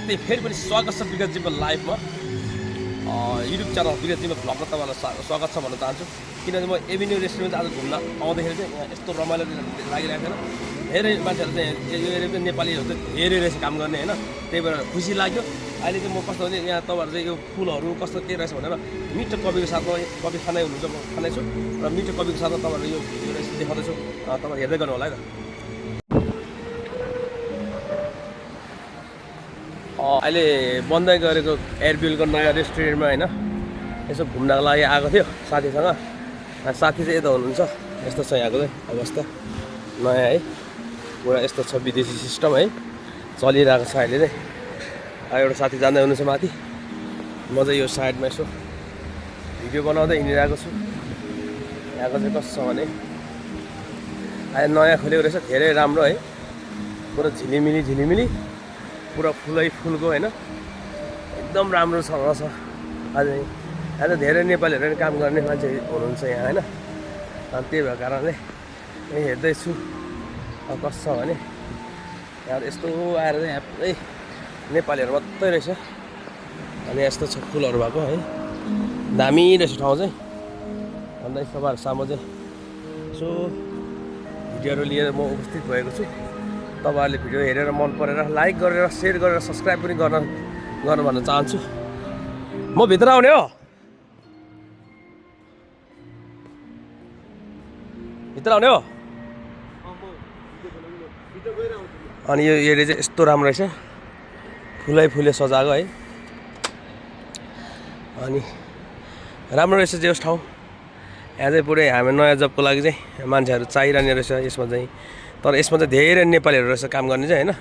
साथै फेरि पनि स्वागत छ विगतजीको लाइफमा युट्युब च्यानल विगतजीमा भ्लगमा तपाईँहरूलाई स्वागत छ भन्न चाहन्छु। किनभने म एभिन्यू रेस्टुरेन्ट आज घुम्न आउँदाखेरि चाहिँ यहाँ यस्तो रमाइलो लागिरहेको थिएन। धेरै मान्छेहरू चाहिँ यो एरिया चाहिँ नेपालीहरू चाहिँ धेरै रहेछ काम गर्ने होइन, त्यही भएर खुसी लाग्यो। अहिले चाहिँ म कस्तो भने यहाँ तपाईँहरू चाहिँ यो फुलहरू कस्तो के रहेछ भनेर मिठो कफीको साथमा कफी खानै हुनुहुन्छ, म खानेछु र मिठो कफीको साथमा तपाईँहरू यो भिडियो रहेछ देखाउँदैछु, तपाईँहरू हेर्दै गर्नु होला है त। अहिले बन्दै गरेको एयरबिलको नयाँ रेस्टुरेन्टमा होइन यसो घुम्नको लागि आएको थियो साथीसँग। साथी चाहिँ यता हुनुहुन्छ। यस्तो छ यहाँको चाहिँ अवस्था नयाँ है, पुरा यस्तो छ विदेशी सिस्टम है, चलिरहेको छ अहिले चाहिँ। एउटा साथी जाँदै हुनुहुन्छ माथि, म चाहिँ यो साइडमा यसो भिडियो बनाउँदै हिँडिरहेको छु। यहाँको चाहिँ कस्तो छ भने अहिले नयाँ खोलेको रहेछ, धेरै राम्रो है, पुरा झिलिमिली पुरा फुलै फुलको होइन, एकदम राम्रोसँग छ। आज धेरै नेपालीहरू काम गर्ने मान्छे हुनुहुन्छ यहाँ होइन, अनि त्यही भएको कारणले यहीँ हेर्दैछु कस्तो छ भने यहाँ यस्तो आएर चाहिँ यहाँ पुरै नेपालीहरू मात्रै रहेछ। अनि यस्तो छ फुलहरू भएको है, दामी रहेछ ठाउँ चाहिँ। अन्त तपाईँहरू सामु चाहिँ यसो भिडियोहरू लिएर म उपस्थित भएको छु। तपाईँहरूले भिडियो हेरेर मन परेर लाइक गरेर सेयर गरेर सब्सक्राइब पनि गर्न भन्न चाहन्छु। म भित्र आउने हो, भित्र आउने हो। अनि यो एरिया चाहिँ यस्तो राम्रो रहेछ, फुलै सजाएको है। अनि राम्रो रहेछ जे होस् ठाउँ। यहाँ चाहिँ पुरै हामी नयाँ जबको लागि चाहिँ मान्छेहरू चाहिरहने रहेछ यसमा चाहिँ। तर यसमा चाहिँ धेरै नेपालीहरू रहेछ काम गर्ने चाहिँ होइन।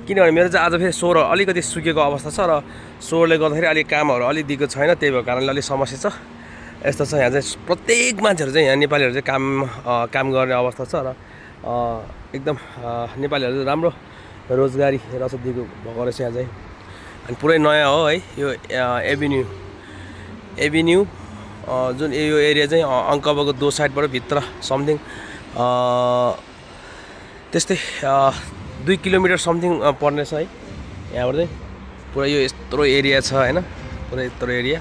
किनभने मेरो चाहिँ आज फेरि स्वर अलिकति सुकेको अवस्था छ र स्वरले गर्दाखेरि अलिक कामहरू अलिक दिएको छैन, त्यही भएको कारणले अलिक समस्या छ। यस्तो छ यहाँ चाहिँ प्रत्येक मान्छेहरू चाहिँ यहाँ नेपालीहरू चाहिँ काम गर्ने अवस्था छ र एकदम नेपालीहरू राम्रो रोजगारी रसद दिएको भएको रहेछ यहाँ चाहिँ। अनि पुरै नयाँ हो है यो एभिन्यू जुन यो एरिया चाहिँ अङ्कबाको दो साइडबाट भित्र समथिङ त्यस्तै 2 किलोमिटर समथिङ पर्नेछ है यहाँबाट चाहिँ। पुरा यो यत्रो एरिया छ होइन, पुरै यत्रो एरिया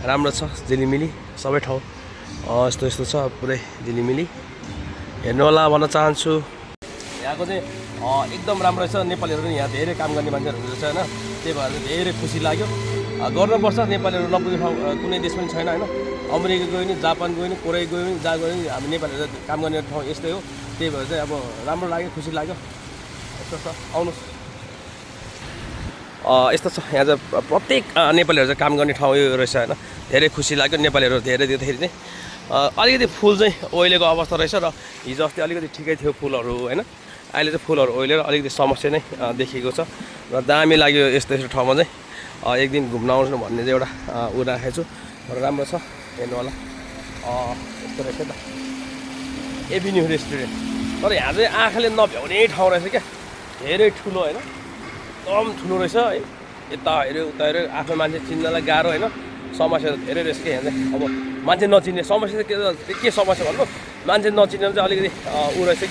राम्रो छ, झिलिमिली सबै ठाउँ यस्तो छ, पुरै झिलिमिली हेर्नु होला भन्न चाहन्छु। यहाँको चाहिँ एकदम राम्रो रहेछ। नेपालीहरू पनि यहाँ धेरै काम गर्ने मान्छेहरू रहेछ होइन, त्यही भएर धेरै खुसी लाग्यो। गर्नुपर्छ, नेपालीहरू नपुग्ने ठाउँ कुनै देश पनि छैन होइन। अमेरिका गयो नि, जापान गयो नि, कोरिया गयो नि, जहाँ गयो नि, हामी नेपालीहरू काम गर्ने ठाउँ यस्तै हो। त्यही भएर चाहिँ अब राम्रो लाग्यो, खुसी लाग्यो। यस्तो छ, आउनुहोस्। यस्तो छ यहाँ चाहिँ प्रत्येक नेपालीहरू चाहिँ काम गर्ने ठाउँ यो रहेछ होइन। धेरै खुसी लाग्यो, नेपालीहरू धेरै देख्दाखेरि चाहिँ। अलिकति फुल चाहिँ ओइलेको अवस्था रहेछ र हिजो अस्ति अलिकति ठिकै थियो फुलहरू होइन। अहिले चाहिँ फुलहरू ओइलेर अलिकति समस्या नै देखिएको छ र दामी लाग्यो यस्तो ठाउँमा चाहिँ। एक दिन घुम्न आउनु भन्ने चाहिँ एउटा ऊ राखेको छु र राम्रो छ, हेर्नु होला। यस्तो रहेछ त एभिन्यू रेस्टुरेन्ट। तर यहाँ चाहिँ आँखाले नभ्याउने ठाउँ रहेछ क्या, धेरै ठुलो होइन, एकदम ठुलो रहेछ है। यता हेऱ्यो उता हेऱ्यो, आफ्नो मान्छे चिन्नलाई गाह्रो होइन, समस्याहरू धेरै रहेछ क्या यहाँ चाहिँ। अब मान्छे नचिन्ने समस्या चाहिँ के समस्या भन्नु, मान्छे नचिन्ने चाहिँ अलिकति ऊ रहेछ।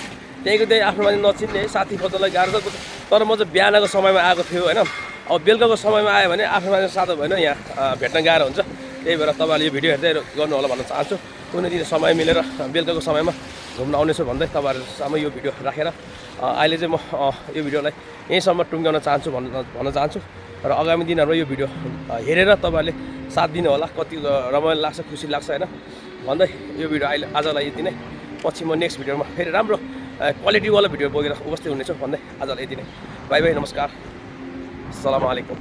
त्यही आफ्नो मान्छे नचिन्ने साथी खोज्नलाई गाह्रो छ। तर म चाहिँ बिहानको समयमा आएको थियो होइन। अब बेलुकाको समयमा आयो भने आफ्नो मान्छे साथी भएन यहाँ भेट्न गाह्रो हुन्छ। त्यही भएर तपाईँहरूले यो भिडियो हेर्दै गर्नु होला भन्न चाहन्छु। कुनै दिन समय मिलेर बेलुकाको समयमा घुम्न आउनेछु भन्दै तपाईँहरूसम्म यो भिडियो राखेर अहिले चाहिँ म यो भिडियोलाई यहीँसम्म टुङ्ग्याउन चाहन्छु भन्न चाहन्छु। र आगामी दिनहरूमा यो भिडियो हेरेर तपाईँहरूले साथ दिनु होला, कति रमाइलो लाग्छ, खुसी लाग्छ होइन भन्दै यो भिडियो अहिले आजलाई यति नै। पछि म नेक्स्ट भिडियोमा फेरि राम्रो क्वालिटीवाला भिडियो बोकेर उपस्थित हुनेछु भन्दै आजलाई यति नै। बाई बाई, नमस्कार, अस्सलामु अलैकुम।